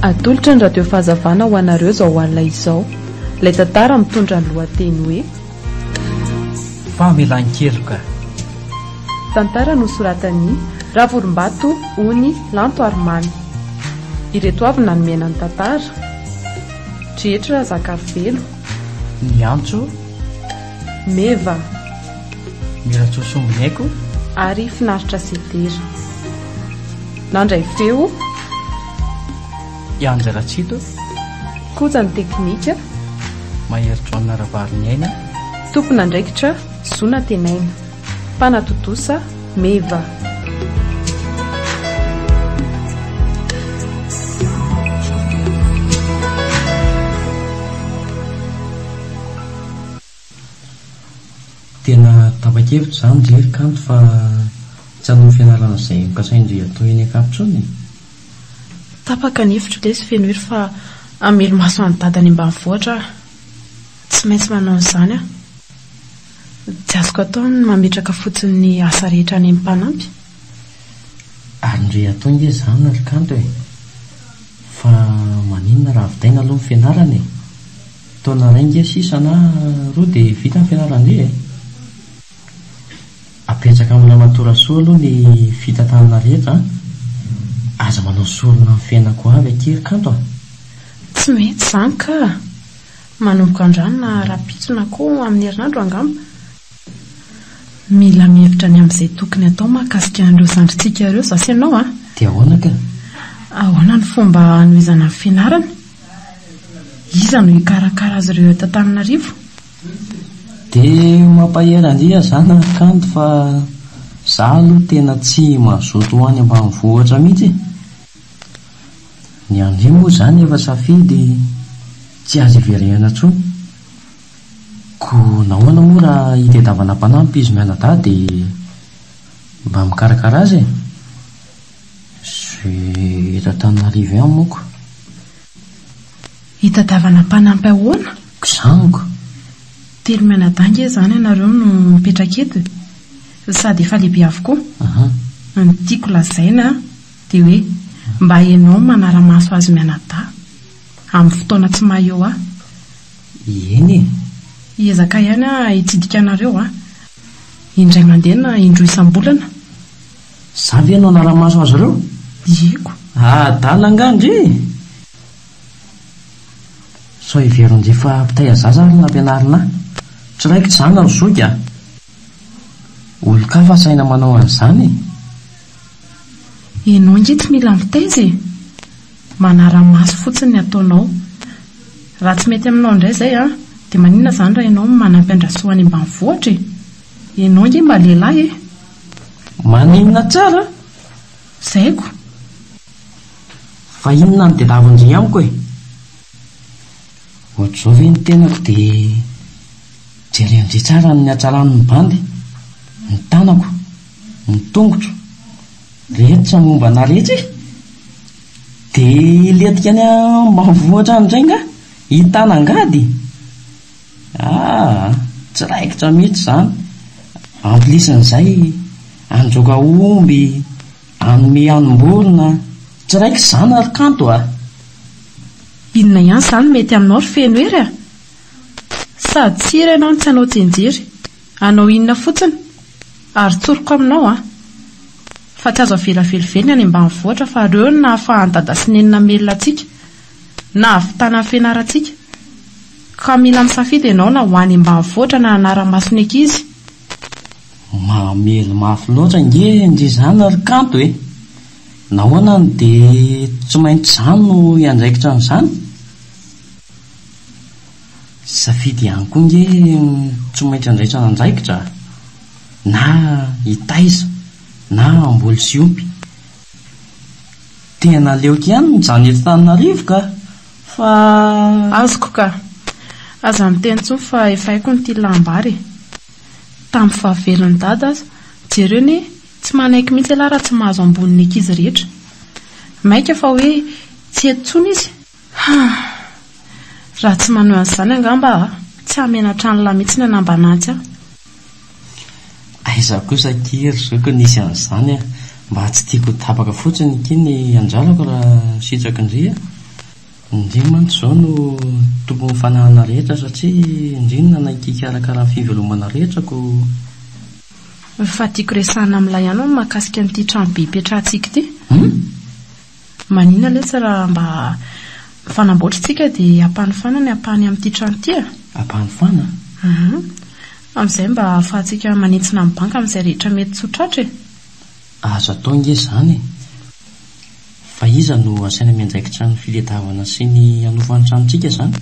Atolotra ny Radio Fahazavana ho anareo izao alina izao, ilay tantara mitondra ny lohateny hoe. Famelan-keloka. Tantara nosoratan'i Ravorombato Ony Lanto ary Mamy. Ireto avy nanomena ny tantara, Dretra Razakarivelo. Ny Antso. Meva. Miratsoa Sombiniaiko. Ary Finaritra Sedera. Nandray feo. I Anja Ratsito. Koja ny teknika. Mahery John Rabariniaina. Tompon'andraikitra, Zo Nantenaina. Mpanatontosa, Meva. Tena tapa-kevitra izany ry ry Kanto fa tsy hanao fianarana izay nokasain-dry atao eny Ankapy intsony e! Tapaka ny hevitro lesy Fenohery fa hamelo-maso an'i Dada any ambanivohitra aho. Tsy maintsy manao an'izany aho. Tsy azoko atao ny mametraka fotsiny ny asa rehetra any amin'ny mpanampy. Ary ndry atao nge izany ry Kanto e! Fa maninona raha vitaina aloha ny fianarana e? Taona iray nge sisa na roa dia vita ny fianaran-dry e! Apetraka amin'i Ramatoa Rasoa aloha ny fitantanana rehetra an! Aza manao sorona amin'ny fiainako avy akia ry Kanto a! Tsy mety izany ka! Manomboka androany na rahampitso na koa amin'ny herinandro angamba. Mila mihevitra ny amin'izay tokony hatao mahakasika an'ireo zandrintsika ireo za sy ianao a! Dia ahoana ka? Ahoana ny fomba hanohizana ny fianarana? Iza no hikarakara azy ireo eto Antananarivo? Dia mampahery an-dry zany ry Kanto fa za aloha tena tsy mazoto ho any ambanivohitra mihitsy e! Ny an-dry moa izany efa safidy tsy azo iverenana intsony. Koa nahoana moa raha itadiavana mpanampy izy mianadahy dia mba mikarakara azy e? Izay eto Antananarivo ihany manko. Itadiavana mpanampy ahoana? Kizango. Telo mianadahy ange izany ianareo no mipetraka eto e! Sady efa lehibe avokoa. Ny tiako lazaina dia hoe mba ianao manara-maso azy mianadahy amin'ny fotoana tsy maha eo ahy. Eny e! Hiezaka ihany aho hitsidika anareo an! Indray mandeha na indroa isam-bolana. Za ve no hanara-maso azy ireo? Ieko. Adala angaha ndry e! Sao heverin-dry fa mpitaiza zaza ary no nampianarina ahy. Tsy raikitra izany ry zoky a! Olon-kafa saina manao an'izany e! Ianao ange tsy mila mitaiza e! Manara-maso fotsiny ny ataonao. Raha tsy mety aminao indray izay an, dia maninona izany raha ianao no manampy an-dRasoa any ambanivohitra e? Ianao ange mba lehilahy e! Maninona tsara? Zaiko. Fa inona no tedavin-dry amiko e? Ohatr'izao ve ny tenako dia jeren-dry tsara ny hatsaran'ny bandy, ny tanako, ny tongotro, rehetra momba anà rehetra e! Dia hilentika any ambanivohitra any indray nga? Hitana angady? Aa! Tsy raikitra mihitsy izany. En plus-n'izay, handroaka omby, hanome hanim-borona. Tsy raikitra izany ry Kanto a! Inona ihany izany no mety aminao ry Fenohery a? Sady tsy hira ianao no tsy hanao tsianjery. Hanao inona fotsiny? Ary tsoriko aminao an! Fa tsy azo avela velively ny any ambanivohitra fa reo no nahafahan'i Dada sy Neny namelona antsika, nahavitana ny fianarantsika. Ka mila misafidy ianao na ho any ambanivohitra na hanara-maso ny ankizy. Mamely mafy loatra ange ndry izany ry Kanto e! Nahoana no dia tsy maintsy izaho no hiandraikitra an'izany? Safidy ihany koa nge tsy maintsy andraisana andraikitra a! Na hitaiza na hamboly sy hiompy. Tena aleoko ihany mijanona eto Tananarivo ka! Fa. Azoko ka! Aza miteny intsony fa efa haiko ny tia lamba ary e! Tamin'ny fahavelon'i Dada aza, jereo anie, tsy manaiky mihitsy ialahy raha tsy mahazo ambonin'ny ankizy rehetra. Maika fa hoe tsy eto intsony izy. Hah! Raha tsy manohy an'izany angamba aho, tsy hahamenatra an'lah mihitsy ny hanambana antsy aho. Aiza kosa akia ry zoky nisy an'izany a! Mba tsy tiako ho tapaka fotsiny akia ny anjarako raha sitraky ndry a! Ndry mantsy izao no tompon'ny fananana rehetra satria ndry no nanaiky hikarakara ny fivelomana rehetra ko. Fa tiako resahina amin'ilay ihany ny mahakasika an'ity tranobe ipetrahantsika ity. Hum? Maninona letsy raha mba mifanamboatra isika dia ampanofana ny ampahany amin'ity trano ity e? Ampanofana? Hum. Amin'izay mba ahafahantsika manentsina ny banky amin'izay rehetra mety tsy ho tratra e. Azo atao ange izany e! Fa iza no asaina miandraikitra ny filedavana sy ny hanofa ny tranontsika izany?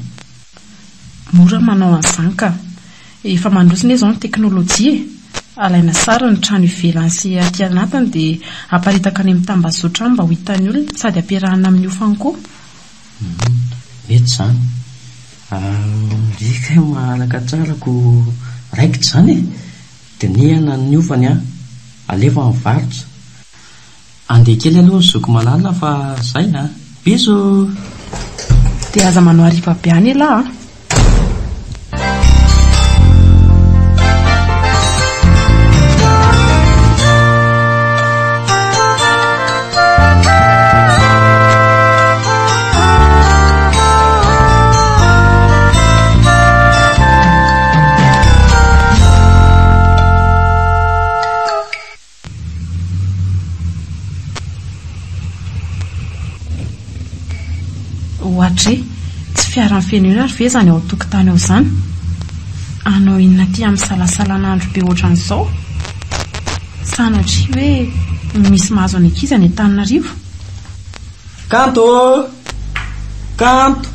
Mora manao an'izany ka! Efa mandroso anie izao ny teknolojia e! Alaina sary ny trano ivelany sy aty anatiny dia aparitaka any amin'ny tambazotra any mba ho hitan'ny olona sady ampiarahana amin'ny hofany koa. Hum, mety izany. Ry kay mahalaka tsara ko raikitra izany e! Dinihana ny hofany an, alefa ny varotra. Andeha kely aloha ry zoky malala fa zay a! Bisous! Dia aza manao hariva be any elah a! Ohatry e! Tsy fiaran'i Fenoina ary ve izany ao an-tokotany ao izany? Hanao inona aty amin'ny salasalan'andro be ohatran'izao? Sanatria hoe misy mahazo ny ankizy any Antananarivo? Kanto ô! Kanto!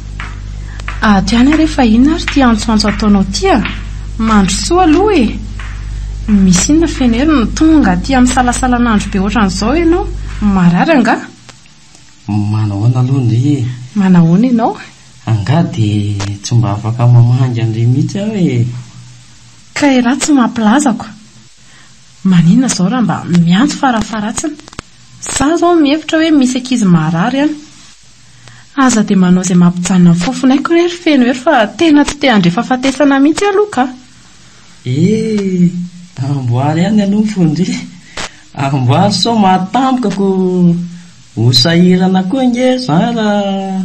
Ato ihany ary fa inona ary ity antsoantso ataonao ity a? Mandrosoa aloha e! Misy inona Fenero no tonga aty amin'ny salasalan'andro be ohatran'izao ianao? Marary angaha? Manahoana aloha ndry e? Manahoana ianao? Angaha dia tsy mba afaka mamangy an-dry mihitsy aho e? Kay raha tsy mampilazako. Maninona izao raha mba miantso farafaharatsiny? Za zao mihevitra hoe misy ankizy marary any. Aza dia manao izay mampijanona ny fofon'aiko re ry Feno hery fa tena tsy te handre fahafatesana mihitsy aloha ka. Eh! Amboary ihany aloha ny fon-dry. Amboary sao maty tampoka ko ho sahirana koa ange za raha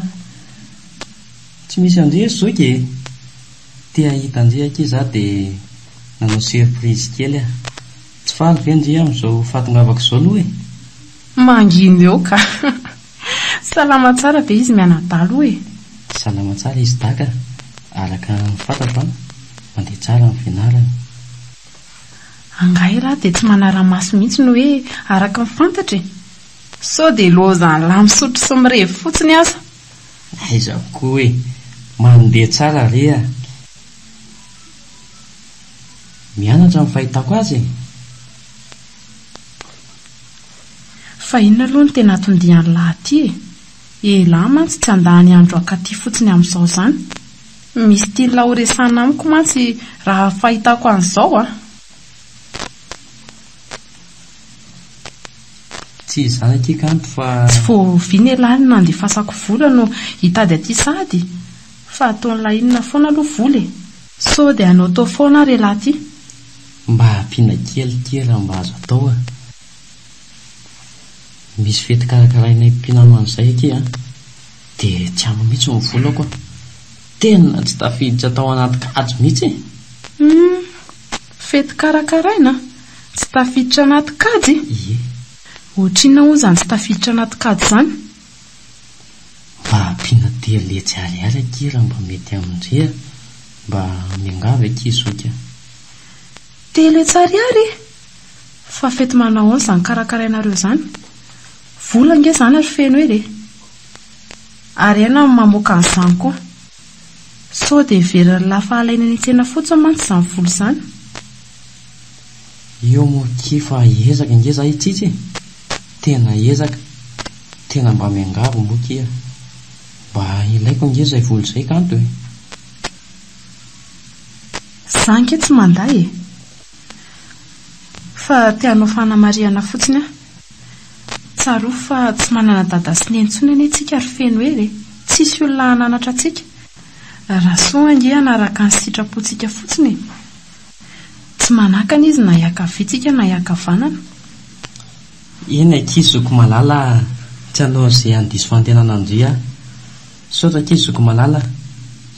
tsy misy an-dry ry zoky e. Te hahita an-dry akia za dia nanao surprise kely aho. Tsy faly ve ndry amin'izao fahatongavako izao aloha e? Mangina eo ka! Salama tsara ve izy mianadahy aloha e? Salama tsara izy daka, araka ny fantatro an, mandeha tsara ny fianarany. Angaha elah dia tsy manara-maso mihitsy ny hoe araka ny fantatra e? Sao dia lozan'lah misotro sy mirevy fotsiny aza? Aiza koa e! Mandeha tsara re a! Mianatra ny fahitako azy e! Fa inona aloha no tena anton-dian'lah aty e? Elah mantsy tsy handany andro hankaty fotsiny amin'izao izany. Misy tian'lah ho resahina amiko mantsy raha fahitako an'izao a! Tsy izany akia kanto fa. Tsy vao oviana elah no nandefasako vola no hitady aty sahady? Fa ataon'lah inona foana aloha vola e? Sao dia hanao tao foana ary elah ty? Mba ampiana kely ity raha mba azo atao a! Misy fety karakarainay mpinamana izay akia a! Dia tsy ampy mihitsy ny volako a! Tena tsy tafiditra tao anaty kajy mihitsy e! Hum! Fety karakaraina? Tsy tafiditra anaty kajy? Ie. Ohatrinona hono izany tsy tafiditra anaty kajy izany? Mba ampiana telo hetsy ariary akia raha mba mety amin-dry a! Mba miangavy akia zoky a! 300 ariary? Fa fety manao ahoana izany karakarainareo izany? Vola ange izany ry feno hery e! Ary aina ny mamoaka an'izany koa. Sao dia heverin'lah fa alaina eny an-tsena fotsiny mantsy izany vola izany? Io moa akia fa hiezaka ange za hitsitsy e! Tena hiezaka. Tena mba miangavy moa akia. Mba ilaiko ange izay vola izay kanto e! Za ange tsy mandà e! Fa te hanao fanamarihana fotsiny aho. Tsarovy fa tsy manana dada sy neny intsony anie tsika ry feno hery e! Tsisy olona hananatra antsika. Rasoa ange hanaraka ny sitrapontsika fotsiny e! Tsy manakana izy na hiankavia tsika na hiankavanana. Eny akia zoky malala a! Tsy hanao izay handiso fanantenana an-dry aho. Misaotra akia zoky malala a!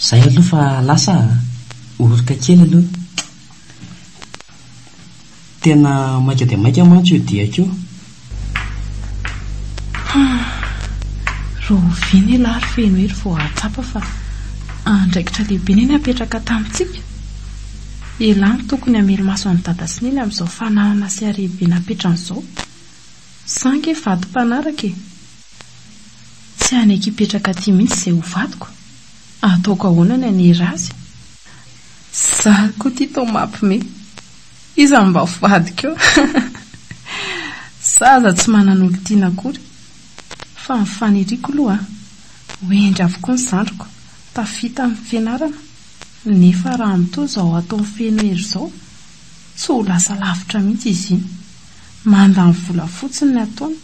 Zay aloha fa lasa a! Oroka kely aloha. Tena maika dia maika mantsy io diako io. Hum! Rahoviana ialahy ry Fenohery vao hahatsapa fa andraikitra lehibe anie ny apetraka tamintsika? Ialahy no tokony hamelo-maso an'i Dada sy Neny amin'izao fananana sy harem-be napetrany izao. Za ange vady mpanaraka e! Tsy hanaiky hipetraka aty mihitsy izay ho vadiko. Ataoko ahoana ny hanery azy? Za koa ity toa mampime. Iza no mba ho vadiko eo? Za aza tsy manana olon-tiana akory. Fa ny faniriako aloha ho hendry avokoa ny zandriko, tafita amin'ny fianarana. Nefa raha mitohy izao ataon'i Fenohery izao, tsy ho lasa lavitra mihitsy izy iny. Mandany vola fotsiny ny ataony,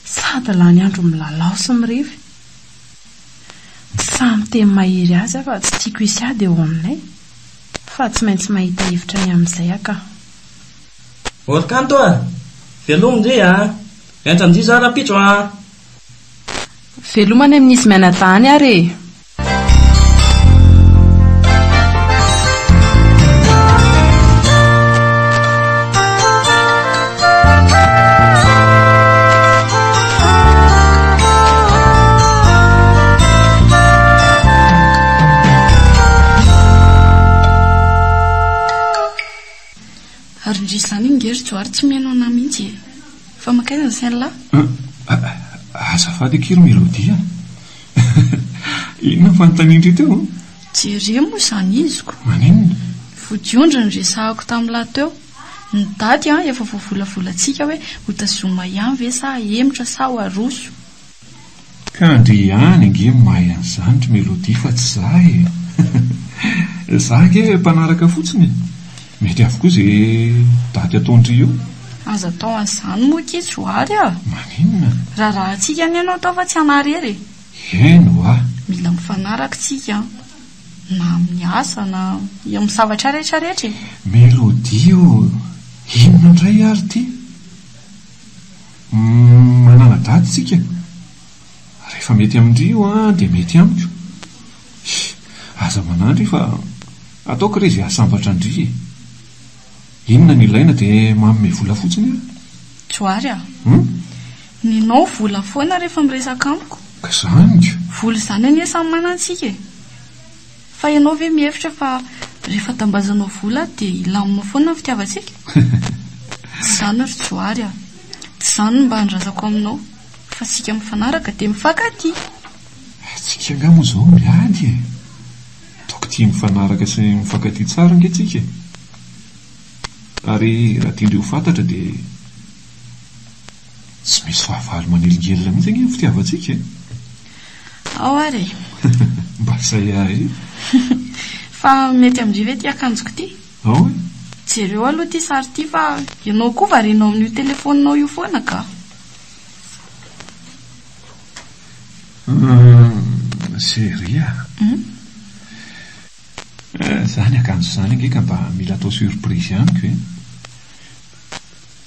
sady lany andro milalao sy mirevy. Tsy sahy miteny mahery azy aho fa tsy tiako hisy ady eo aminay. Fa tsy maintsy mahita hevitra ny amin'izay aho ka. Orkanto a! Veloma ndry a! Miantsa an-dry za rahampitso a! Veloma any amin'izy mianadahy any ary e! Ary ndry izany ange ry Johary tsy mihaino anah mihitsy e! Fa mankaiza ny sain'lah? Azafady akia ry Melody a! Inona ny fanontanian-dry teo? Jereo moa izany iziko. Maninona? Vodiondry no resahako tamin'lah teo. Ny daty an, efa voavolavolantsika hoe ho tazomina ihany ve sa ahemotra sa ho aroso. Ka ndry ihany ange mahay an'izany ry Melody fa tsy za e! Za ange mpanaraka fotsiny e! Mety avokoa ze daty ataon-dry eo. Aza atao an'izany moa akia Johary a! Maninona? Raharahantsika anie no atao fa tsy anah irery e! Eny hoa! Mila mifanaraka tsika an! Na amin'ny asa na amin'ny zavatra rehetra rehetra e! Melody ô! Inona indray ary ity? Manana daty tsika. Rehefa mety amin-dry io an, dia mety amiko. Hi! Aza manahy ndry fa ataoko re izay hahasambatra an-dry e! Inona no ilaina dia manome vola fotsiny aho. Johary a! Hum? Ninao vola foana rehefa miresaka amiko. Ka izany ko! Vola izany anie samy manantsika e! Fa ianao ve mihevitra fa rehefa tambazanao vola dia hilamina foana ny fitiavantsika? Tsy izany ry Johary a! Tsy izany no mba andrasako aminao fa tsika mifanaraka dia mifankatia! Tsika angaha moa izao miady e! Ataoko tia mifanaraka sy mifankatia tsara ange tsika e! Ary raha tian-dry ho fantatra dia tsy misy fahavalo manelingelina mihitsy ange ny fitiavantsika e! Ao ary e! Mba izay ahy e! Fa mety amin-dry ve ity akanjoko ity? Ao e! Jereo aloha ity sary ity fa ianao koa variana ao amin'io telefaoninao io foana ka! Hum, chérie a! Izany akanjo izany ange ka mba mila atao surprise ihany ko e!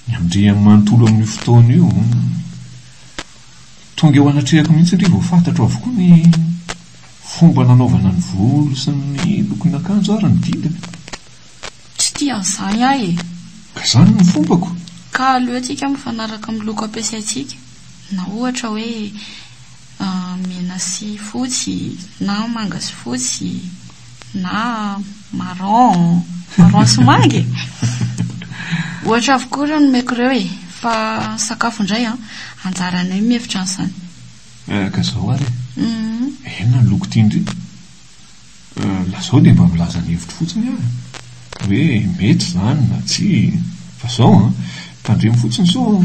Ny amin-dry manontolo amin'io fotoana io, tonga eo anatrehako mihitsy ndry vao fantatro avokoa ny fomba nanaovana ny volo sy ny lokon'akanjo ary ny didiny. Tsy tia an'izany aho e! Ka izany no fombako. Ka aleo tsika mifanaraka amin'ny loko ampiasaintsika, na ohatra hoe mena sy fotsy, na manga sy fotsy, na marron, marron sy manga e! Ohatra avokoa ireo nomeko ireo e! Fa ny sakafo indray an, anjaranay mihevitra an'izany. Eh, ka izao ary e! Inona ny loko tian-dry? Lazao dia mba milaza ny hevitro fotsiny aho e! Hoe mety izany na tsia, fa izao an, tandremo fotsiny sao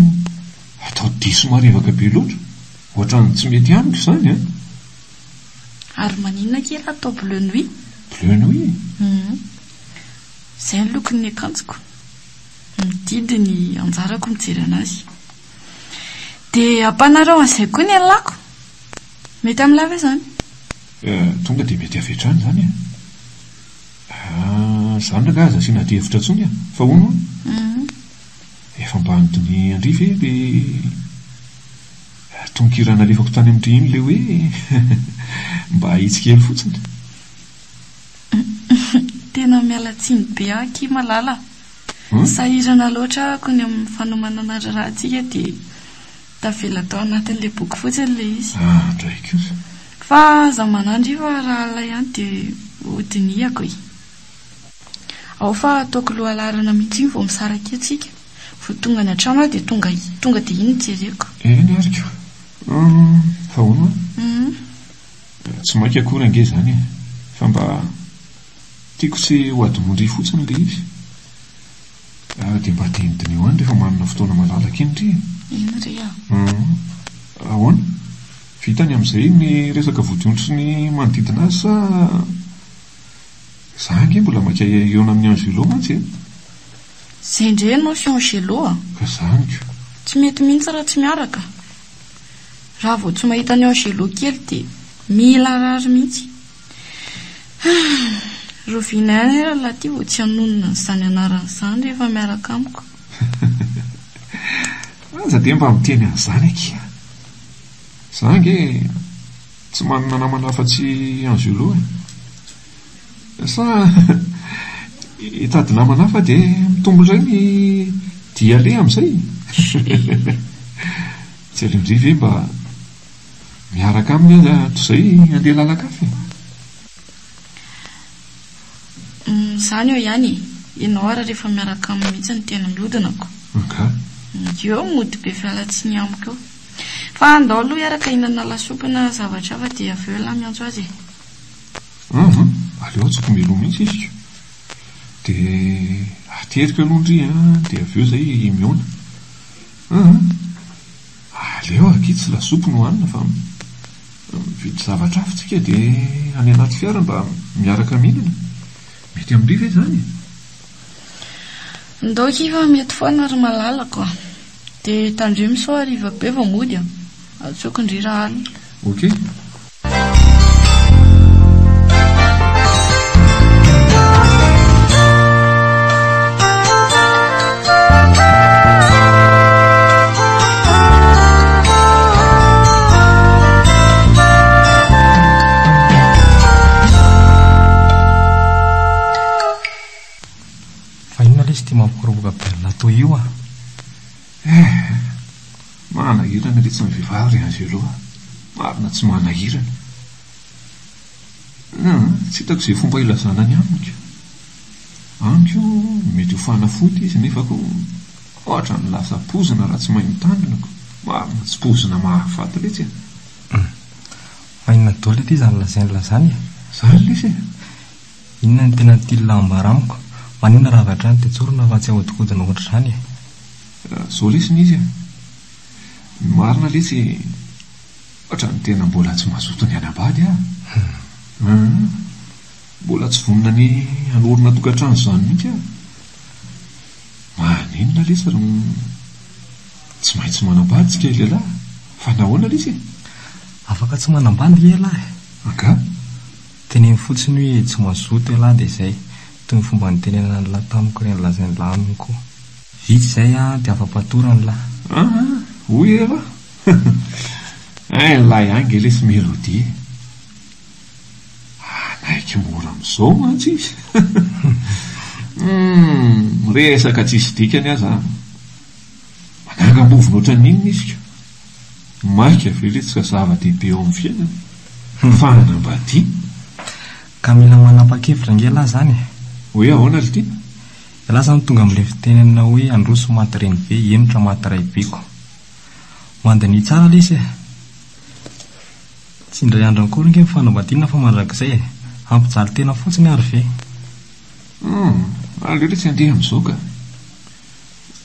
atao diso marevaka be loatra. Ohatran'ny tsy mety amiko izany an! Ary maninona akia raha atao bleu nuit? Bleu nuit? Hum. Izay ny lokon'ny akanjoko. Mididy ny anjarako mijery anazy. Dia ampanarao an'izay koa ny alako. Mety amin'lah ve izany? Eh, tonga dia mety avy hatrany izany e. Ah, izany rangahy aza asiana adihevitra intsony e. Fa hono hoa? Hum. Efa mba nodinihan-dry ve ilay. Tononkira nalefako tany amin-dry iny ilay hoe mba ahitsy kely fotsiny. Tena miala tsiny be aho akia Malala a! Sahirana loatra ahako ny amin'ny fanomanana ny raharahantsika dia tavela tao anatin'ilay boky fotsiny ilay izy. Ah, ndray kosa. Fa aza manandry fa raha alina ihany dia hodinihako e! Ao fa ataoko lohalaharana mihitsy iny vao misaraka eo tsika. Vao tonga any an-trano aho dia tonga tonga dia iny no jereko. Eny ary ko. Fa hono hoa? Tsy maika akory ange izany e. Fa mba tiako tsy ho adinondry fotsiny ilay izy. Dia mba dinidiniho any rehefa manana fotoana malalaka iny ry e. Eny re a. Ahoana? Vita ny amin'izay ny resaka vodiondry sy ny manodidina azy sa. Za ange mbola maika hihaona amin'i Angelo mantsy e! Zay indray ianao sy Angelo a! Ka zany ko! Tsy mety mihitsy raha tsy miaraka. Raha vao tsy mahita an'i Angelo kely dia mila harary mihitsy. Hum! Rahoviana ihany ary rahalahy ity vao tsy hanonona an'izany anarana izany rehefa miaraka amiko. Aza dia mba miteny an'izany akia! Za ange Tsy manana namana afa-tsy Angelo e. Sa hitady namana hafa dia mitombo indray ny dia aleha amin'izay? Tsy aleon-dry ve mba miaraka aminy aza toy izay handeha lalan-kafa e? Izany eo ihany e. Ianao ary rehefa miaraka aminy mihitsy no tena mihodina ko. Angaha? Eo mody be fialantsiny amiko eo. Fa andao aloha hiaraka hihinana lasopy na zavatra hafa dia avy eo elah miantso azy e. Hum, aleo antsoko mialoha mihitsy izy ko. Dia ateriko aloha ndry an, dia avy eo izay mihaona. Hum, aleo akia tsy lasopy no hanina fa mividy zavatra hafa tsika dia any anaty fiara mba miaraka mihinana. Mety amin-dry ve izany e? Ndao akia fa mety foana ry malalako a! Dia tandremo sao hariva be vao mody a! Antsoiko ndry rahalina. Ok. Fa inona lesy ity mampikoroboka be an'lah toy io ah? Eh! Manahirana letsy ny vehivavy ry Angelo a! Marina tsy manahirana. Hum, tsy hitako izay fomba hilazana ny amiko. Amiko mety ho fanafody izy nefa koa ohatran'ny lasa poizina raha tsy mahay mitandrina ko. Marina tsy poizina mahafaty letsy e! Hum, fa inona daholo ity izany lazain'lah izany e? Izany lesy e! Inona no tena tian'lah ambara amiko? Maninona raha avy hatrany dia tsorina fa tsy ahodikodina ohatr'izany e? Zao lesy ny izy e! Ny marina lesy ohatran'ny tena mbola tsy mazoto ny hanambady aho. Hum. Mbola tsy vonona ny hanorina tokantrano izany mihitsy aho. Maninona lesy ry tsy maintsy manambady tsika lehilahy? Fa nahoana lesy e? Afaka tsy manambady ve ialahy e? Angaha? Teneno fotsiny hoe tsy mazoto ialahy dia izay, toy ny fomba nitenenana an'lah tamiko ireny lazain'lah aminy koa. Vita izay an, dia afa-patorana lah. Aa, hoy elah. Ein lah ihany nge lesy Melody e. Hanaiky mora amin'izao mantsy izy. Humm, resaka tsisy dikany aza an. Manangam-bovona ohatran'ny inona izy ko. Maika ve letsy ka zava-dehibe eo amin'ny fiainana ny fanambadiana? Ka mila manapa-kevitra ange ialahy izany e! Hoe ahoana ry Tiana? Ialahy izany tonga amin'ilay fitenenana hoe handroso maty renibe, hihemotra maty raibeko. Mandiniha tsara lesy e! Tsy indray andro akory ange ny fanambadiana fa mandrakizay e! Hampijaly tena fotsiny ary ve? Hum, aleo letsy handeha amin'izao ka!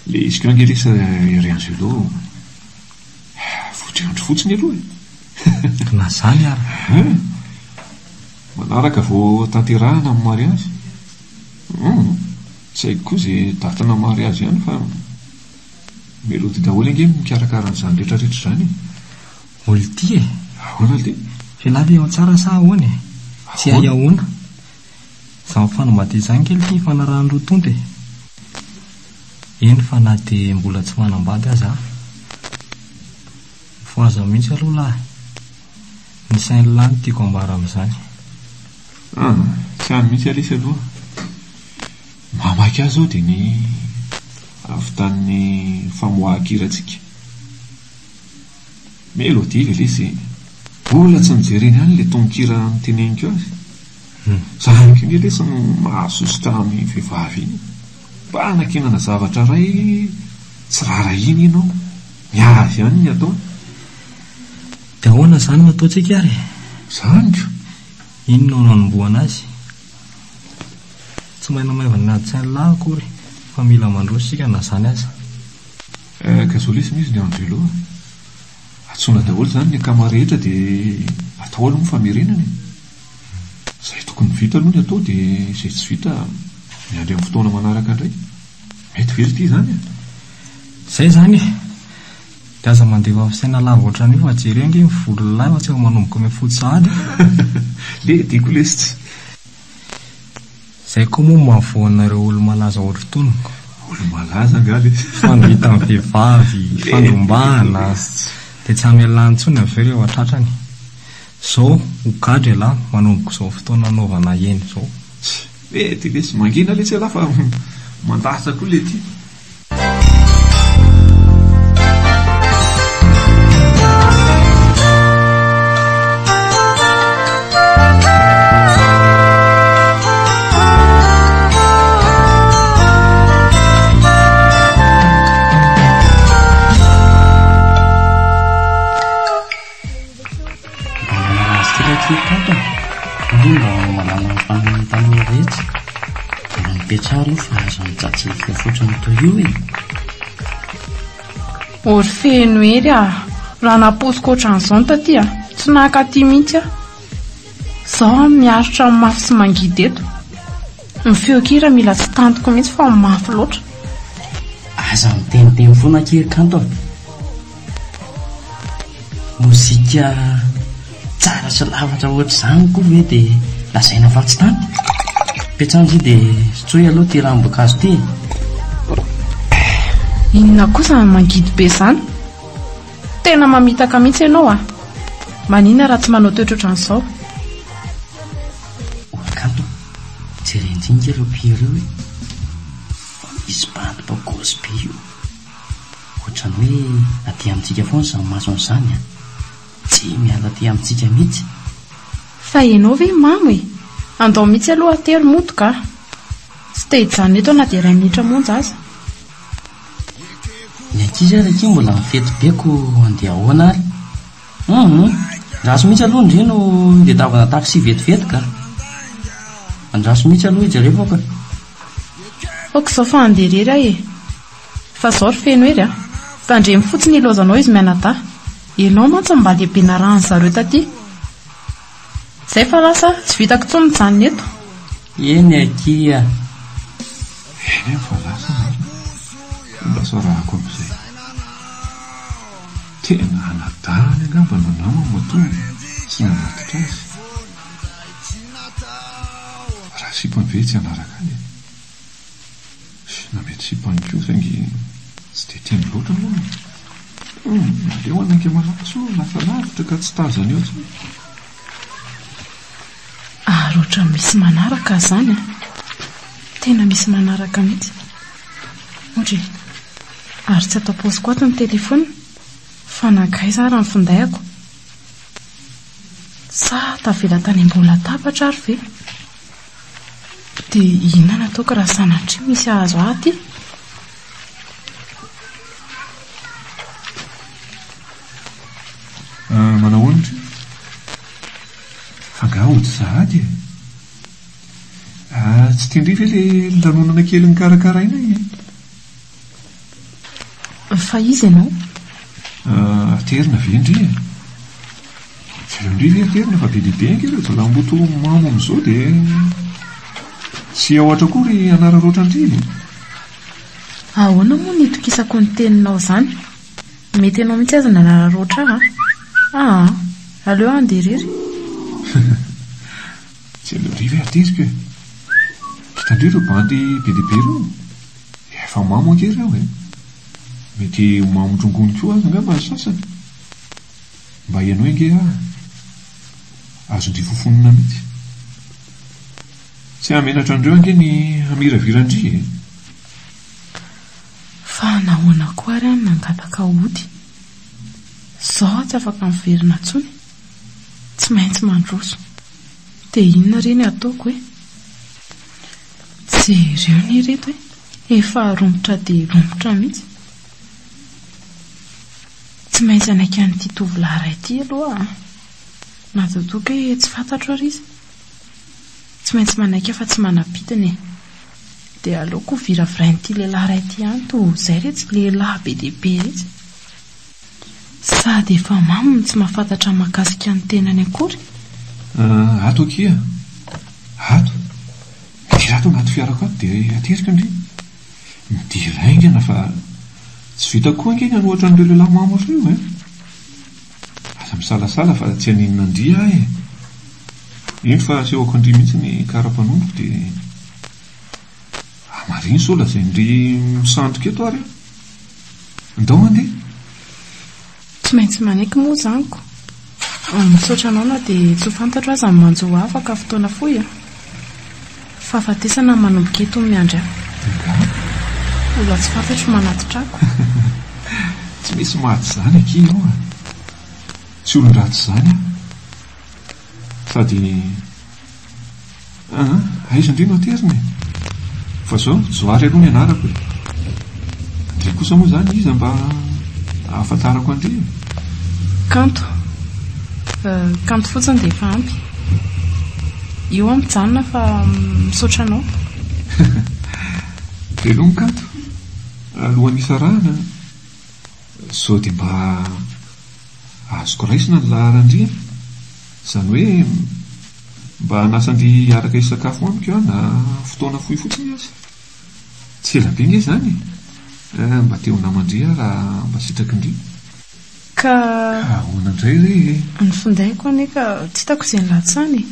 Le izy koa ange lesy ry Angelo votry andro fotsiny aloha e! Na zany ara! Hein! Manaraka vao tanterahana ny mariazy. Hum! Tsy haiko koa ze datina mariazy ihany fa Melody daholo ange no mikarakara an'izany rehetra rehetra izany e! Ol'ity e! Ahoana le? F'elah ve ao tsara sa ahoana e? Tsy hay ahoana. Izany fanambadiana izany kely ity ifanarahan'ny roa tonta e! Eny fa na dia mbola tsy manambady aza aho. Mifohaza mihitsy aloha lahy. Ny sain'lah no tiako ambara amin'izany. An, tsy any mihitsy alesy aloha. Mamaky ahy izao dia ny havitan'ny famoahan-kirantsika. Mélodie ve lesy e? Mbola tsy nojereny ihany ilay tononkira noteneniko azy. Zany koa nge lesy no mahasosotra ny vehivavy iny. Mba anankinana zavatra iray tsy rarahiany ianao. Ny azy ihany ny ataony. Dia ahoana izany no ataontsika ary e? Izany ko! Inona no hanombohana azy? Tsy mainamaivana ny adin-tsain'lah akory fa mila mandroso isika na izany aza. Eh, ka zao lesy misy ny Angelo a! Antsoina daholo izany ny akama rehetra dia atao aloha ny famerenana e! Izay tokony vita aloha ny atao dia izay tsy vita miandry amin'ny fotoana manaraka indray. Mety ve ry ity izany e? Izay izany e! Dia aza mandefa fisaina lava ohatran'io fa jereo ange ny volon'lahy fa tsy efa manomboka mihafotsy sahady e! Le tiako lesy tsy. Zay koa moa mahavoa anareo olo-malaza ohatr'itony. Olo-malaza angaha le. Fandrohitan'ny vehivavy, fandrombahana, dia tsy hamelana intsony avy eo rehefa tratrany. Zao ho gadra ialahy manomboka izao fotoana anaovana eny izao. Mety lesy, mangina lesy ialahy fa mandatsa koa le ty. Mba manala azy kely akia Kanto a! Moa mba manala ny fanahin'ny tanora rehetra. Mba mipetraha aloha fa aza mijajilika fotsiny toy io e! Ô ry feno hery ah! Raha naposiko ohatran'izao ny taty ah! Tsy naka aty mihitsy aho. Izao aho miaritra ny mafy sy mangidy eto. Ny feon-kira mila tsy tantiko mihitsy fa mafy loatra. Aza miteniteny foana akia ry Kanto a! Mozika tsara sy lafatra ohatr'izany koa ve dia lazaina fa tsy tanty? Petraho ndry dia sotroy aloha ity ranom-boankazo ity e! Inona koa izany mangidy be izany? Tena mamitaka mihitsy ianao a! Maninona raha tsy manao toetra ohatran'izao? Ory kanto, jereo ndry ireo mpihira ireo e! Fa misy bandy bogosy be io. Ohatran'ny hoe aty amintsika foana izany masony izany an! Tsy miala aty amintsika mihitsy. Fa ianao ve mamo e? Andao mihitsy aloha atero mody ka! Tsy te hijanona eto aho na dia iray minitra monja aza. Ny ankizy ary akia mbola mifety be ko andeha ahoana ary? Hum! Andraso mihitsy aloha ndry no hitadiavana taxi vetivety ka! Andraso mihitsy aloha hijerevako e! Ok izao fa handeha irery aho e! Fa zao ry feno hery a! Tandremo fotsiny ilaozanao izy mianadahy. Ianao mantsy no mba lehibe narahan'ny zareo taty. Zay fa lasa aho, tsy vitako intsony mijanona eto. Eny akia. Eny aho fa lasa marina. Lasa arahako amin'izay. Tena anadahiny angamba no namany matoa tsy nanatitra azy. Raha sipany ve tsy hanaraka ahy e? Na mety sipany koa saingy tsy dia tiany loatra angamba. Hum, aleo hanainga malaky sao lasa lavitra ka tsy tazany eo intsony. Ary ohatran'ny misy manaraka aza izany an! Tena misy manaraka mihitsy. Ohatra e! Ary tsy ato am-paosiko ato ny telefaonina fa nankaiza ary ny findaiko? Sa tavela tany ambony latabatra ary ve? Dia inona no ataoko raha sanatria misy hahazo ahy aty? Ah, manahoana ndry? Fa angaha hody sahady e? Ah, tsy tian-dry ve le lanonana kely nokarakaraina e? Fa iza ianao? Ah, aterina ve ndry e? Jereo ndry ve aterina fa be dia be ange ireo jiolahimboto mamo amin'izao dia tsy ao akory hanararaotra ndry e. Ahoana moa no itokisako ny teninao izany? Mety ianao mihitsy aza nanararaotra ahy an! Aa! Aleo aho handeha irery. Tsy aleo ndry ve ateriko e? Hitan-dry ireo bandy be dia be ireo? Efa mamo ange ireo e! Mety ho mamon-drongony koa aza angamba ny sasany. Mba henoy ange aho e! Azon-dry fofonina mihitsy. Tsy hahamenatra an'ireo ange ny hamiraviran-dry e! Fa nahoana koa ary aho no nangataka hody? Izao aho tsy afaka miverina intsony. Tsy maintsy mandroso. Dia inona re ny hataoko e? Jereo anie ireto e! Efa romotra dia romotra mihitsy. Tsy maintsy hanaiky an'ity tovolahy iray ity aloha aho an! Na dia toa ka hoe tsy fantatro ary izy. Tsy maintsy manaiky aho fa tsy manam-pidiny e! Dia aleoko ho viravirain'ity lehilahy iray ity ihany toa izay re tsy lehilahy be dia be iretsy. Sady efa mamo no tsy mahafantatra ny mahakasika ny tenany akory. Ato akia! Ato! Midira ato anaty fiarako ato dia ateriko ndry. Midira haingana fa tsy vitako koa ange ny hanohatra an'ireo lehilahy mamo ireo e! Aza misalasala fa tsy haninona an-dry aho e! Iny fa asehoko an-dry mihitsy ny kara-panondroko dia hamarino sao lazain-dry misandoka eto ary aho. Ndao handeha! Tsy maintsy manaiky moa izany ko. Misaotra anao na dia tsy ho fantatro aza ny manjo ahy afaka fotoana fohy a. Fahafatesana manomboka eto no miandry ahy. Angaha? Olona tsy fantatro manatitra ahy ko. Tsy misy maty izany akia io a. Tsy olon-dratsy izany aho. Sady Aa, aiza ndry no aterina e? Fa zao, Johary aloha ny anarako e. Ndry kosa moa izany iza mba ahafantarako an-dry e? Kanto. Kanto fotsiny dia efa ampy. Io aho mijanona fa misaotra anao. Veloma Kanto. Alohan'ny hisarahana, sao dia mba azoko raisina ny laharan-dry e? Izany hoe mba hanasa an-dry hiaraka hisakafo amiko aho na fotoana fohy fotsiny aza. Tsy ela be nge izany e! Mba te ho naman-dry aho raha mba sitrakin-dry. Ka. Ka ahoana indray re e? Ny findaiko anie ka tsy hitako izay nilatsahany e!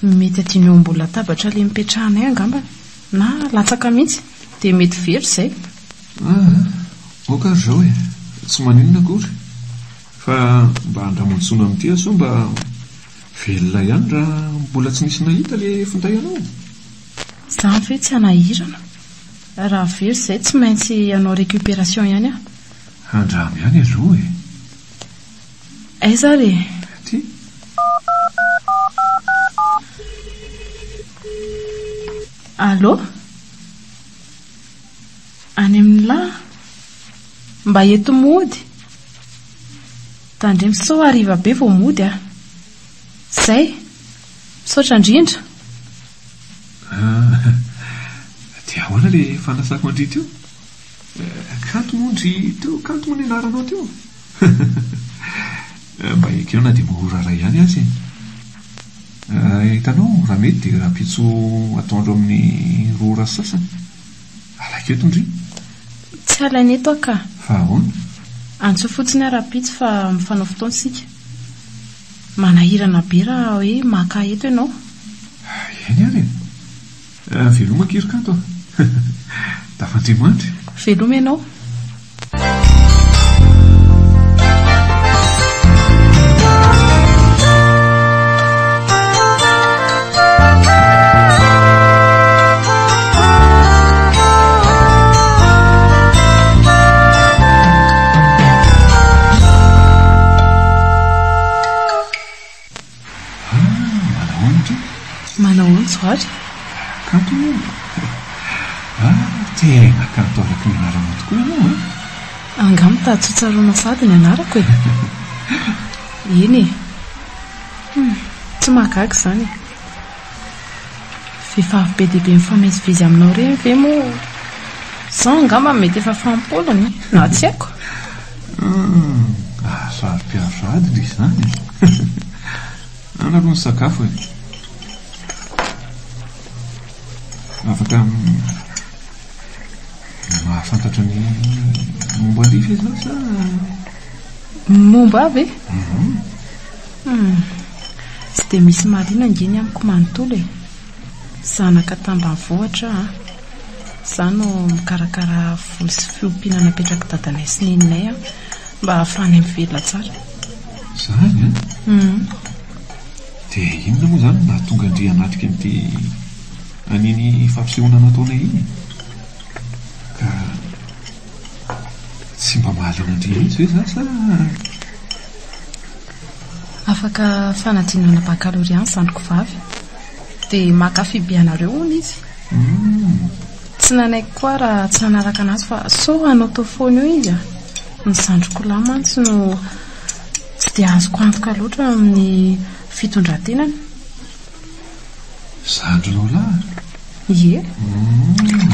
Mety adino eo ambony latabatra ilay nipetrahanay angambany, na latsaka mihitsy, dia mety very izay. Aa, aoka ary izao e! Tsy maninona akory. Fa mba andramo antsoina amin'ity aho sao mba velona ihany raha mbola tsy nisy nahita le finday anao. Izany ve tsy hanahirana? Raha very izay tsy maintsy hanao récupération ihany aho. Andramo ihany aloha e! Aiza ary e? Aty. Allô? Any amin'ny lahy? Mba ento mody. Tandremo sao hariva be vao mody a. Zay. Misaotra indrindra. Ah, dia ahoana le fanasako an-dry teo? Kanto moa ndry teo, kanto moa ny anaranao teo? Mba ekeo na dia mora iray ihany aza e. Hitanao, raha mety dia rahampitso atoandro amin'ny roa ora sy sasany. Alaiko eto ndry. Tsy alaina eto aho ka. Fa ahoana? Antsoy fotsiny aho rahampitso fa mifanao fotoana isika. Manahirana be raha hoe maka ahy eto ianao. Eny ary e. Veloma akia ry Kanto a. Tafandriamandry. Veloma ianao. Manahoana Johary? Kanto io. Ah, tena kanto araka ny anaranao tokoa ianao an! Angaha mitady tsy ho tsaroana sahady ny anarako e? Eny e! Hum, tsy mahagaga izany e! Vehivavy be dia be mifamezivezy aminao ireny ve moa izao angamba mety efa fampolony na tsy haiko? Hum, saro-piaro sahady ndry izany e! Any aloha ny sakafo e! Afaka mahafantatra ny momba an-dry ve za sa? Ny momba ahy ve? Hum, tsy dia misy mahaliana ange ny amiko manontolo e. Zanaka tambanivohitra aho an. Izaho no mikarakara voly sy fiompiana napetrak'i dadanay sy neninay an, mba hahafahanay mivelona tsara. Izany an? Dia inona moa izany no nahatonga an-dry hanatrika an'ity an'iny fampisehoana nataonay iny e? Ka tsy mba mahaliana an-dry mihitsy ve izany sa? Afaka fanadinana bakalorea ny zandriko vavy. Dia mankafy be anareo hono izy. Tsy nanaiky koa aho raha tsy nanaraka anazy fa sao hanao tao foana eo izy a! Ny zandriko lahy mantsy no tsy dia azoko antoka loatra amin'ny fitondran-tenany. Zandrinao lahy? Ie.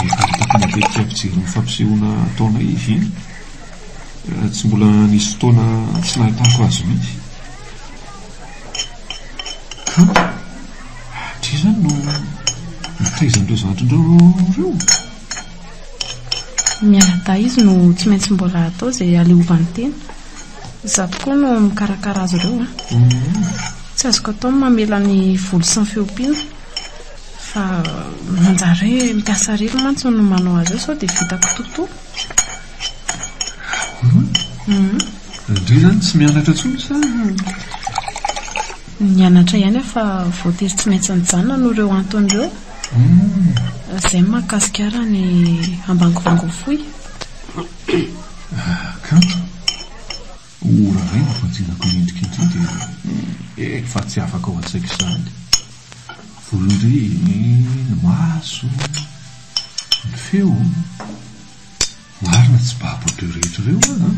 Efa hitako matetika mpijery ny fampisehoana ataonay izy iny. Tsy mbola nisy fotoana tsy nahitako azy mihitsy. Kanto, ndry izany no mitaiza an'ireo zandrinareo ireo? Mianadahy izy no tsy maintsy mbola atao izay haleovany tena. Izaho tokoa no mikarakara azy ireo an. Tsy azoko atao ny mamela ny voly sy ny fiompiana fa manjary hoe mikasa irery mantsy no manao azy eo sao dia vitako totoa. Ahoana? Ndry izany tsy mianatra intsony sa? Nianatra ihany aho fa voatery tsy maintsy nijanona noho ireo antony ireo. Izay no mahakasika ahy raha ny ambangovangony fohy. Kanto, ora iray no banjinako ny endrik'i Ndry dia efa tsy afaka ao an-tsaiko izany. Volon-dry, ny maso, ny feo. Marina tsy babo ohatr'ireo rehetra ireo aho an!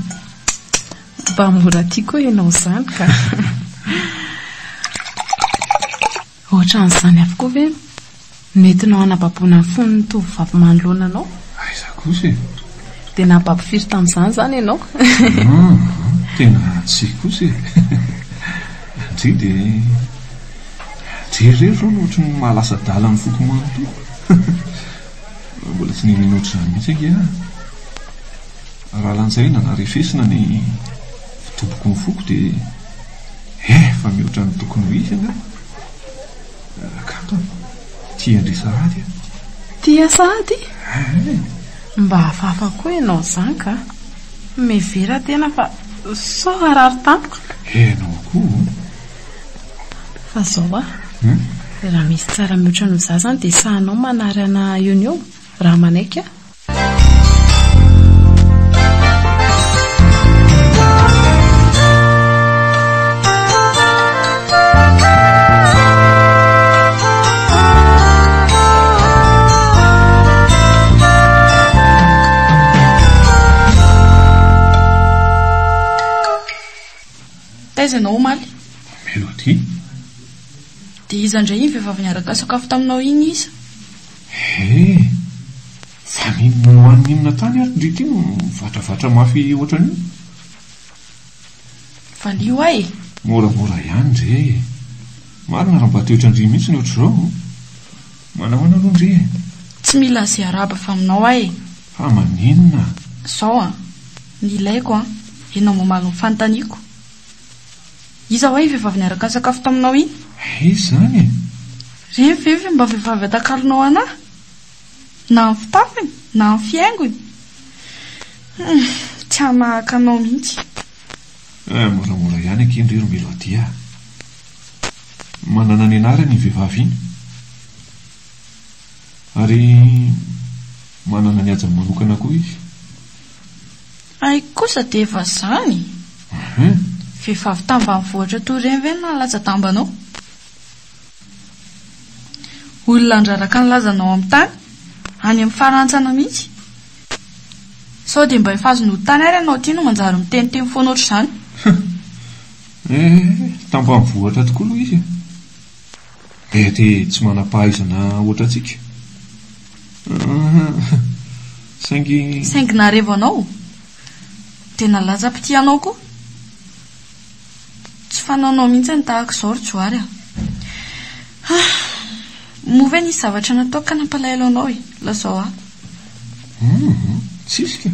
Mba mora tia koa ianao izany ka! Ohatran'izany avokoa ve no entinao hanababoana ny fon'ny tovovavy manoloana anao? Aiza kosa e! Dia nahababo firy tamin'izany izany ianao? Hum, tena tsia kosa e! Ndry dia ndry irery izao no ohatry ny mahalasa adala ny foko manontolo. Mbola tsy niniana ohatr'izany mihitsy ange aho. Raha lanjaina na refesina ny fitoboky ny foko dia efa mihoatra ny tokony ho izy angaha. Kanto an! Tia an-dry sahady aho. Tia sahady? Ee. Mba hafahafa koa ianao izany ka! Mihevera tena fa sao harary tampoka. Ianao koa. Fa zao ah, raha misy tsara mihoatra noho za zany dia sahanao manary ana eo no eo raha manaiky aho. Taiza ianao omaly? Melody? Dia iza indray iny vehivavy niaraka nisakafo taminao iny iza? He! Fa n'inona nohaniny inona tany ary ndry ity no mivatravatra mafy ohatran'io? Valio aho e! Moramora ihany re e! Marina raha mba toetran-dry mihitsy ny ohatr'izao. Manahoana aloha ndry e? Tsy mila izay arahaba avy aminao aho e! Fa maninona? Izao an! Ny ilaiko an! Ianao mamaly ny fanontaniako. Iza hoa iny vehivavy niaraka nisakafo taminao iny? Aiza izany e? Ireny ve ve mba vehivavy atakalonao anà? Na ny fitafiny, na ny fihaingony. Hum, tsy hanahaka anao mihitsy. Eh, moramora ihany ange ndry ry Melody a! Manana ny anarany iny vehivavy iny. Ary manana ny hajany manokana koa izy. Hay kosa dia efa zany? Vehivavy tambanivohitra toy ireny ve no nahalatsa-damba anao? Olona handraraka ny lazanao amin'ny tany, any amin'ny farantsana mihitsy. Sao dia mba efa azo nody tany ary ianao ity no manjary miteniteny foana ohatr'izany? Eh, tambanivohitra tokoa aloha izy e. Mety tsy manam-pahaizana ohatrantsika. Saingy. Saingy naharevo anao? Dia nalatsa-pitia anao koa? Tsy fanaonao mihitsy ny tahaka izao ry Johary a! Ah! Moa ve nisy zavatra nataoko ka nampalahelo anao e? Lazao ahy. Hum, tsisy ka.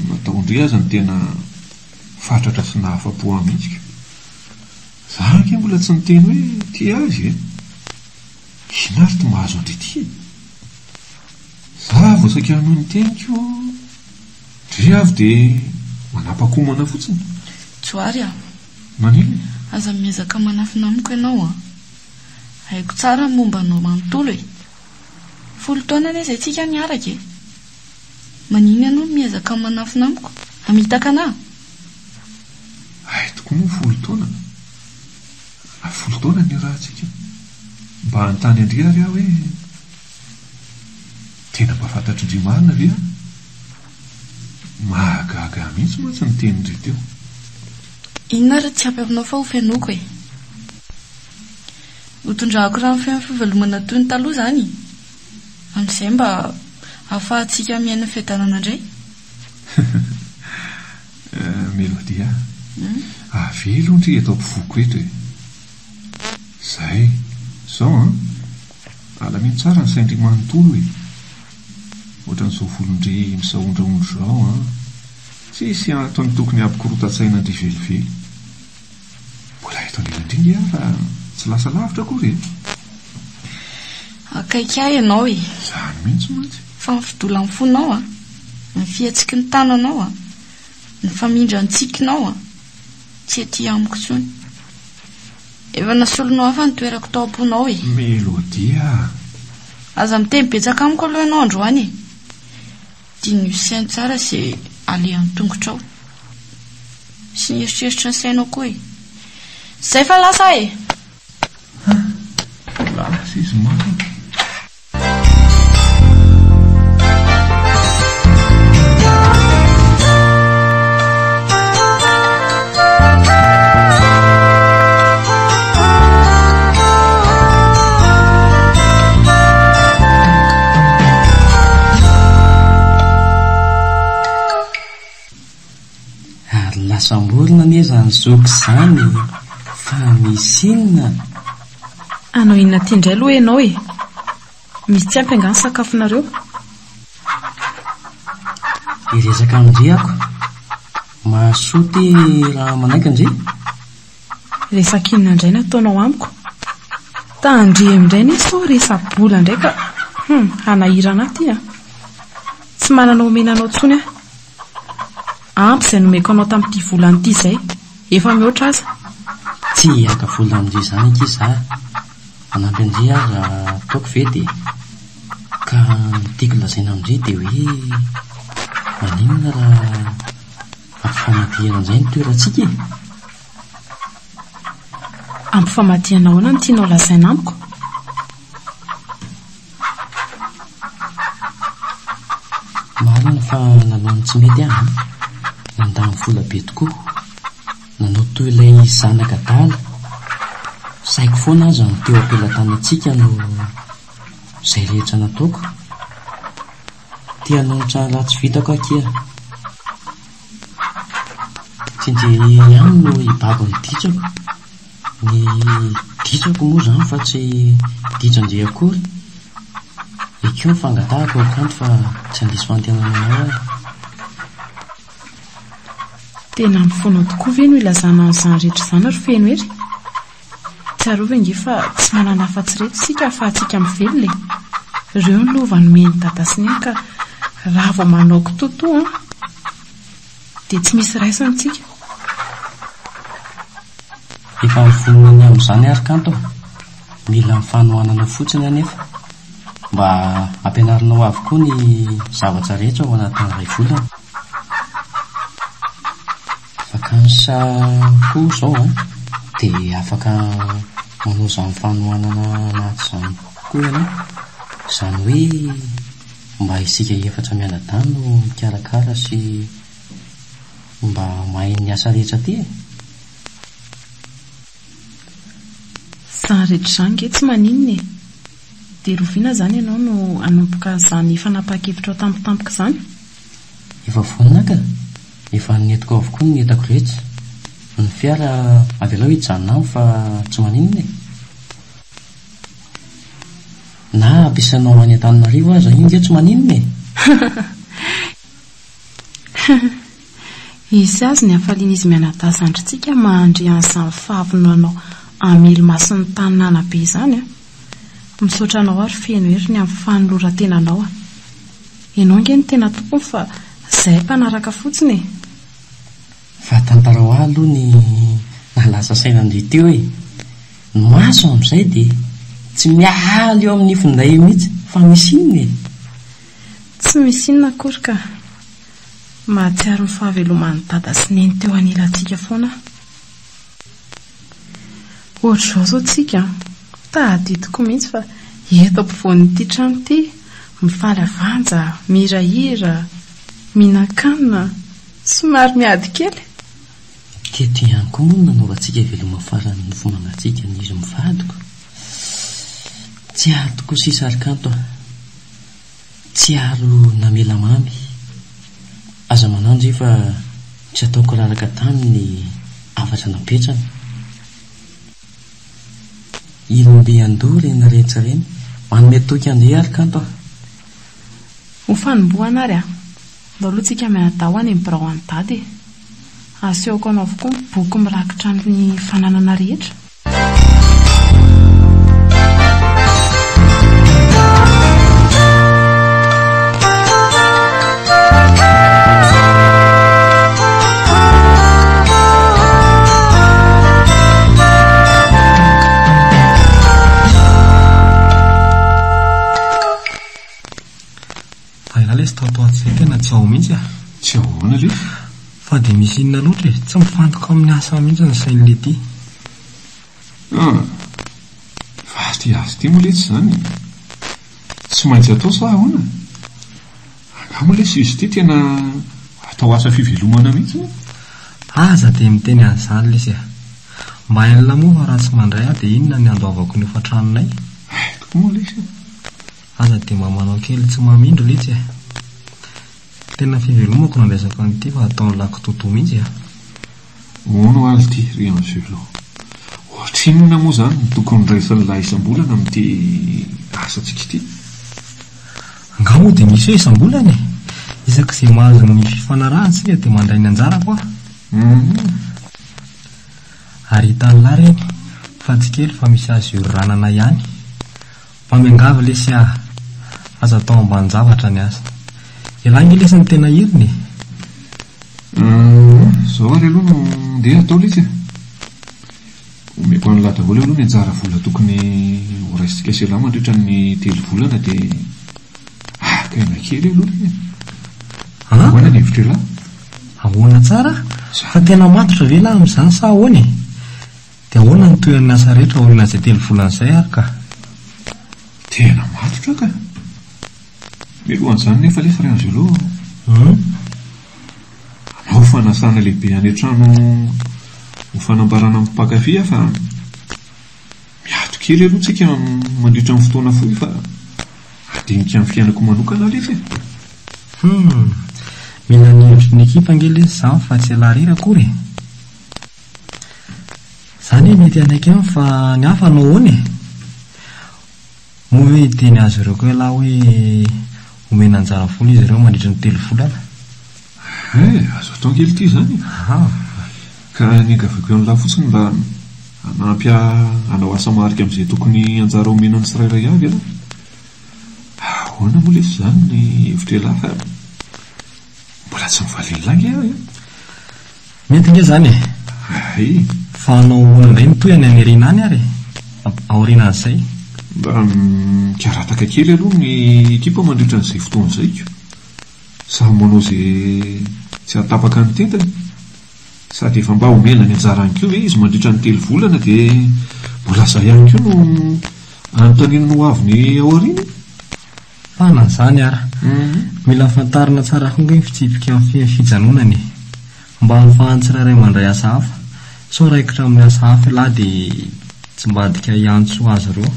Nataon-dry aza ny tena fatratra sy nahafa-po ahy mihitsy ka. Za ange mbola tsy niteny hoe tia azy e! Inona ary ty mahazo an-dry ity e? Za vao saika hanohy ny teniko, ndry avy dia manapa-komana fotsiny. Johary a! Maninona? Aza miezaka manafina amiko ianao an! Haiko tsara ny momba anao manontolo e! Folo taona anie izay tsika niaraka e! Maninona ianao no miezaka manafina amiko? Hamitaka anà? Hay tokoa moa folo taona? Folo taona niarahantsika. Mba hanontany an-dry ary aho hoe, tena mba fantatr'ndry marina ve aho? Mahagaga ahy mihitsy mantsy ny tenin-dry teo. Inona ary tsy ampy aminao fa ho fenoiko e! Hotondrahako rano feno fivelomana toy ny taloha izany e! Amin'izay mba ahafahantsika miaina fiadanana indray. Melody a! Avelo ndry eto ampovoako eto e! Zay! Zao an! Alamino tsara ny sain-dry manontolo e! Ohatran'izao volon-dry misahondrahondra izao an! Tsisy antony tokony hampikorontan-tsaina an-dry velively. Mbola eto anilan-dry nge aho fa tsy lasa lavitra akory e! Akaiky ahy ianao e! Izany mihitsy mantsy. Fa ny fidolan'ny fonao an, ny fihetsiky ny tananao an, ny famindran'ny tsikinao an, tsy ety amiko intsony. Efa nasolonao hafa ny toerako tao am-ponao e! Melody a! Aza miteny betsaka amiko aloha ianao androany e! Diniho sy saino tsara izay alehan'ny tongotrao. Sy ny eritreritry ny sainao koa e! Izay fa lasa aho e! Ha! Lasa izy marina. Ary lasa-mborona anie izany zoky izany e! Fa misy inona? Hanao inona aty indray aloha ianao e? Misy tsy ampy angaha ny sakafonareo? Hiresaka amin-dry ako. Mahasoa ty raha manaiky ndry? Resaka inona indray no ataonao amiko? Tandremo indray anie sao resa-bola indray ka hum hanahirana ahy ity an! Tsy manana omena anao intsony aho. Ampy izay nomeko anao tamin'ity volana ity izay, efa mihoatra aza. Tsy haka vola amin-dry izany akia za. Manampy an-dry aho raha ataoko ve dia. Ka ny tiako lazaina amin-dry dia hoe maninona raha ampifamadihana indray ny toerantsika e? Ampifamadihana ahoana no tianao lazaina amiko? Marina fa nanao ny tsy mety aho an! Nandany vola be tokoa. Nanao toy ilay zanaka adala. Saiko foana aza ny teo am-pelatanantsika no izay rehetra nataoko. Te hanonitra raha tsy vitako akia. Tsy ndry ihany no hibaby ny ditrako. Ny ditrako moa izany fa tsy ditran-dry akory. Ekeo ny fangatahako ry Kanto fa tsy handiso fanantenana anao aho. Tena amin'ny fonao tokoa ve no ilazana an'izany rehetra izany ry Fenohery? Tsarovy ange fa tsy manana afa-tsy ireto isika ahafahantsika mivelona e! Ireo ny lova nomen'i Dada sy Neny ka raha vao manao kitoatoa an! dia tsy misy raisina isika. Efa mivonona ny amin'izany ary Kanto a! Mila ny fanohananao fotsiny anefa. Mba ampianarinao avokoa ny zavatra rehetra ao anatin'ny iray volana. Vacances koa izao an, dia afaka manao izany fanohanana anaty izany koa ianao. Izany hoe mba isika efatra mianadahy no mikarakara sy mba mahay ny asa rehetra aty e! Izany rehetra izany nge tsy maninona e! Dia roviana izany ianao no hanomboka izany fanapahan-kevitrao tampotampoka izany? Efa vonona ka! Efa nentiko avokoa ny entako rehetra. Ny fiara avelao hijanona any fa tsy maninona e! Na ampiasainao any Antananarivo aza io nge tsy maninona e! Hisy azy ny hafalian'izy mianadahy zandrintsika mandre an'izany fahavononanao hamely mason'ny tanàna be izany a! Misaotra anao ary feno hery ny amin'ny fanoloran-tenanao a! Ianao ange no tena tompony fa izahay mpanaraka fotsiny e! Fa tantarao ahy aloha ny nahalasa saina an-dry teo e! Ny maso amin'izay dia tsy miala eo amin'ny finday mihitsy fa misy inona e? Tsy misy inona akory ka. Mahatsiaro ny fahaveloman'i Dada sy Neny teo anilantsika foana aho. Ohatr'izao izao tsika an! Tadidiko mihitsy fa eto ampovoan'ity trano ity, mifaly avanja, mihirahira, mihinan-kanina, somary miady kely. Teto ihany koa moa no nanaovantsika veloma farany nofo mangatsiaka an'izy mivadiko. Tsiaro tokoa sisa ry Kanto a! Tsiaro namela mamy. Aza manandry fa tsy ataoko raraka tany ny hafatra napetrany. Ilomby andoha ireny rehetra ireny. Manome toky an-dry ary Kanto a! Ho fanombohana ary a! Ndao aloha tsika mianadahy ho any amin'ny birao an'i Dada e! Asehoko anao avokoa ny boky mirakitra ny fananana rehetra. Fa ialahy lesy tato ato izay tena tsy ao mihitsy a! Tsy ao ahoana lesy? Fa dia misy inona loatra e? Tsy mifantoka amin'ny asa mihitsy ny sain'i Letty. Hum! Fa ity asa ity moa letsy izany tsy maintsy atao sa ahoana? Angaha moa lesy izy ity tena atao asa fivelomana mihitsy moa? Aza dia miteny an'izany lesy a! Mba hain'lah moa fa raha tsy mandray aho dia inona ny handoavako ny hofan-tranonay? Hay tokoa moa lesy a! Aza dia mba manao kely tsy mamindro letsy e! Tena fivelomako no andraisako an'ity fa ataon'i Lakitoto mihitsy a! Hono hoa ity ry Angelo. Ohatrinona moa izany no tokony raisin'lah isam-bolana amin'ity asantsika ity? Angaha moa dia misy hoe isam-bolana e? Isak'izay mahazo ny fifanarahana isika dia mandray ny anjarako aho. Hum. Ary hitan'lah ireny fa tsy kely fa misy azo ioranana ihany. Mba miangavy lesy ah! Aza atao ambanin-javatra ny asa. Ialahy nge lesy no tena heriny e! Hum, zao ary aloha no ndeha atao lesy e! Omeko an'lah daholo aloha ny anjara vola tokony ho raisintsika sy ialahy mandritra ny telo volana dia haka aina kely aloha e! An? Ahoana ny hevitr'ialahy? Ahoana tsara? Fa tena matotra ve lah amin'izany sa ahoana e? Dia ahoana ny tohin'ny asa rehetra aorian'izay telo volana izay ary ka? Tena matotra ka! Mialohan'izany nefa lesy ry Angelo Hum? Hanao fanasana lehibe any an-trano ho fanambarana amin'ny mpankafy aho fa miato kely aloha tsika mandritra ny fotoana fohy fa hadinika ny fiainako manokana lesy e! Hum! Mila ny hevitry ny ekipa ange lesy izany fa tsy ialahy irery akory e! Za anie mety hanaiky ihany fa ny hafa hanao ahoana e? Moa ve hiteny azy ireo koa ialahy hoe omena anjara vola izy ireo mandritra ny telo volana? He, azo atao ange ity izany e! Ka ny ankaviako an'lah fotsiny mba hanampy ahy hanao asa marika amin'izay tokony anjara omena ny tsirairay avy ialahy. Ahoana moa lesy izany ny hevitr'ialahy fa mbola tsy nivalian'lah ange aho e! Mety nge zany e! Hay! Fa hanao ahoana indray ny tohiny any aoriana any ary e? Aorianan'izay? Mba mikarataka kely aloha ny ekipa mandritra an'izay fotoana izay ko! Samy manao izay tsy hahatapaka ny tentiny. Sady efa mba omena ny anjarany koa ve izy mandritra ny telo volana dia mbola izay ihany koa no anontaniana ny ho aviny ao aoriana e! Fa na izany ara, mila fantarina tsara koa ange ny fitsipika mifehy ny fijanonana e! Mba hahafahan'ny tsirairay mandray asa hafa. Sao raikitra amin'ny asa hafa ialahy dia tsy mbadika hiantso azy ireo.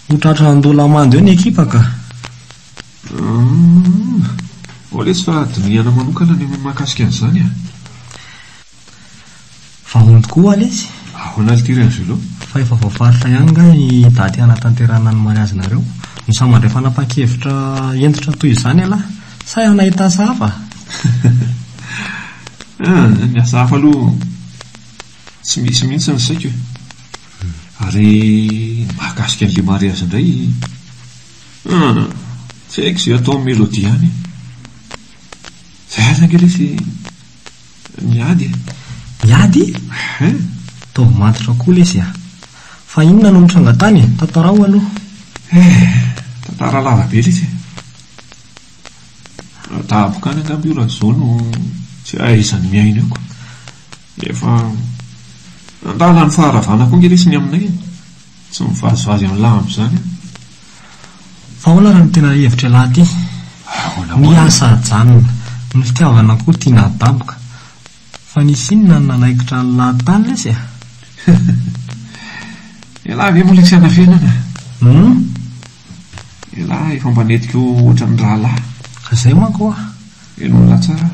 Ho tratra handoa lamandy eo ny ekipa ka! Humm. Ao lesy fa dinihana manokana ny mahakasika an'izany a! Fa ahoana tokoa hoa lesy? Ahoana ry ty ry Angelo? Fa efa voafaritra ihany nga ny daty hanatanterahana ny mariazinareo? No samy mandray fanapahan-kevitra hentitra toy izany ialahy? Sa efa nahita asa hafa? Hum, ny asa hafa aloha tsy misy mihitsy ny saiko e. Ary ny mahakasika an'ilay mariazy indray, hum, tsy haiko izay atao amin'ny Mélodie any e. Izay aza ange lesy. Ny ady e. Ny ady? Hein? Ataovy matotra koa lesy a. Fa inona no nitranga tany e? Tantarao aloha. Eh, tantara lava be lesy e. Daboka any angamba io raha izao no tsy ahaizany mihaino io ko. Efa an-dalan'ny faharavana koa ange lesy ny aminay e. Tsy mivazivazy amin'ny lahy amin'izany aho. Fa ahoana raha ny tena hevitr'ialahy ity? Ahoana Ny ahoana? asa ajanona, ny fitiavana koa tiana adaboka. Fa nisy inona no nanaikitra an'ilahy tany lesy a? Ialahy ve mbola tsy anafenana? Hum? Ialahy efa mba nentiko ohatran'ny rahalahy. Ka izay manko hoa. Henoin'ilahy tsara.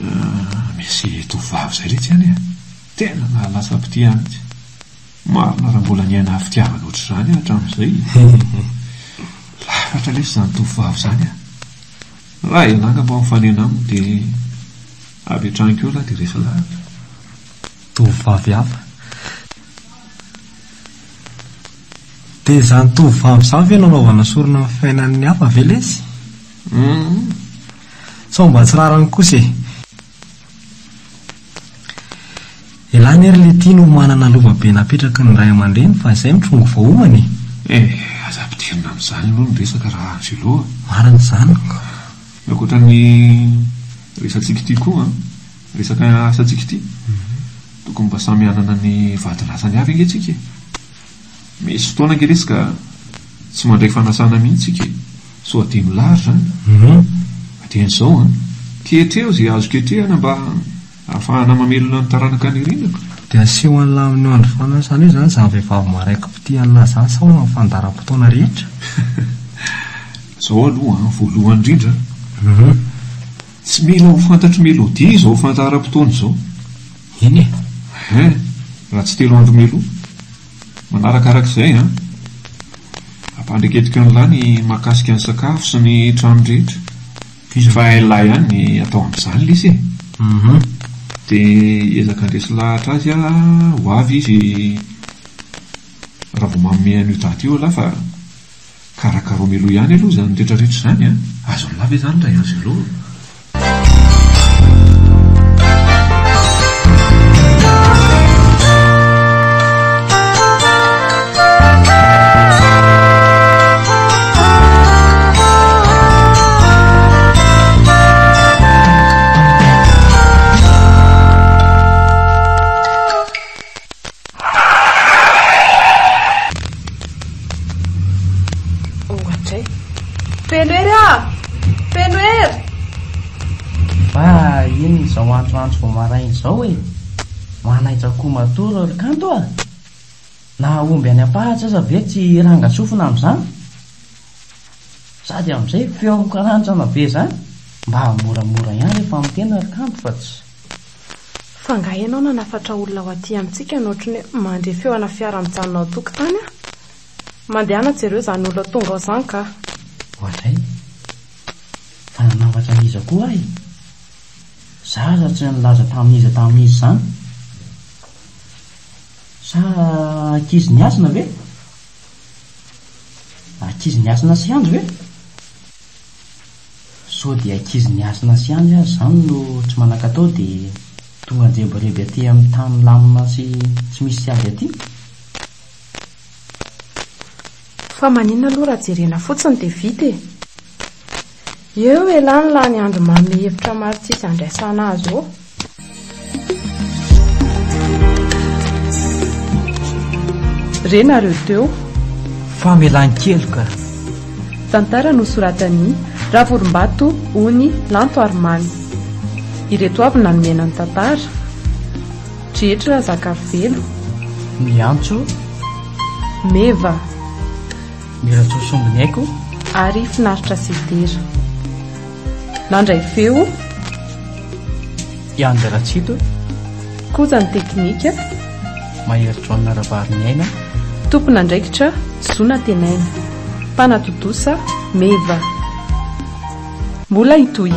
Ah, misy tovovavy izay letsy any e. Tena nahalatsa-pitia ahy mihitsy. Marina raha mbola niaina fitiavana ohatr'izany aho hatramin'izay. Lafatra lesy izany tovovavy izany a. Raha ialahy angamba mifanena aminy dia avy hatrany koa ialahy dia resy lahatra. Tovovavy hafa. Dia izany tovovavy izany ve no anaovana sorona ny fiainan'ny hafa ve lesy? Hum. Sao mba tsy rariny kosa e. Elah anie ry Letty no manana lova be napetraky ny ray aman-dreny fa izay mitrongy vao homana e! Eh, aza ampidirina amin'izany aloha ny resaka ra Angelo a! Marina izany ka! Ankoatra ny resatsika ity koa an, resaka asantsika ity, tokony mba samy hanana ny vadin'asany avy ange tsika e! Misy fotoana ange lesy ka tsy mandray fanasana mihitsy tsika e! Sao adino lary izany? Fa dia izao an! Ketreho izay azo ketrehana mba hahafahana mamelona ny taranaka nirinako. Dia aseho an'lah amin'io andro fanasana io izany izany vehivavy maraiki-pitia an'lah izany sa ahoana ny fandaharam-potoana rehetra? Izao aloha an, voalohany indrindra, tsy mila ho fantatr'i Melody izao fandaharam-potoana izao. Eny e! Hein! Raha tsy telo andro mialoha. Manarakaraka izay an! Ampandreketiko an'lah ny mahakasika ny sakafo sy ny trano rehetra. Fa hain'lah ihany ny atao amin'izany lesy e! Dia hiezaka handresy lahatra azy aho ho avy izy raha vao manome an'io daty io elah fa Karakarao mialoha ihany aloha izany rehetra rehetra izany an! Azon'lah ve izany ray Angelo? Ohatray. Feno hery ah! Feno hery! Fa inona izao antsoantso vao maraina izao e? Manaitra akoho matory ry Kanto a! Na omby any am-pahatsa aza ve tsy hiranga-tsofina amin'izany? Sady amin'izay feo mikarantsana be izany, mba moramora ihany rehefa miteny ry Kanto fa tsy. Fa angaha ianao nanafatra olona ho aty amintsika no ohatran'ny hoe mandre feo ana fiara mijanona ao an-tokotany aho? Mandehana jereo izany olona tonga ao izany ka! Oadray! Fa nanafatra an'iza koa aho e? Za aza tsy nilaza tamin'iza tamin'iza izany. Sa ankizy nihazona ve? Ankizy nihazona sy Andry ve? Sao dia ankizy nihasina sy andry aza izany no tsy manan-katao dia tonga anjebireby aty amin'ny tany milamina sy tsy misy ady aty? Fa maninona aloha raha jerena fotsiny dia vita e! Eo elah ny lany andro manome hevitra maro tsisy andraisana azy eo. Re nareo teo. Famelan-keloka. Tantara nosoratan'i Ravorombato Ony Lanto Armany. Ireto avy nanomena ny tantara, Dretry Razakarivelo. Miantso. Meva. Miratsoa Sombiniaiko. Ary Finaritra Sedera. Nandray feo. I Andry Ratsito. Koja ny teknika. Mahery John Rabariniaina. Tompon'andraikitra, Zo Nantenaina. Mpanatontosa, Meva. Mbola hitohy.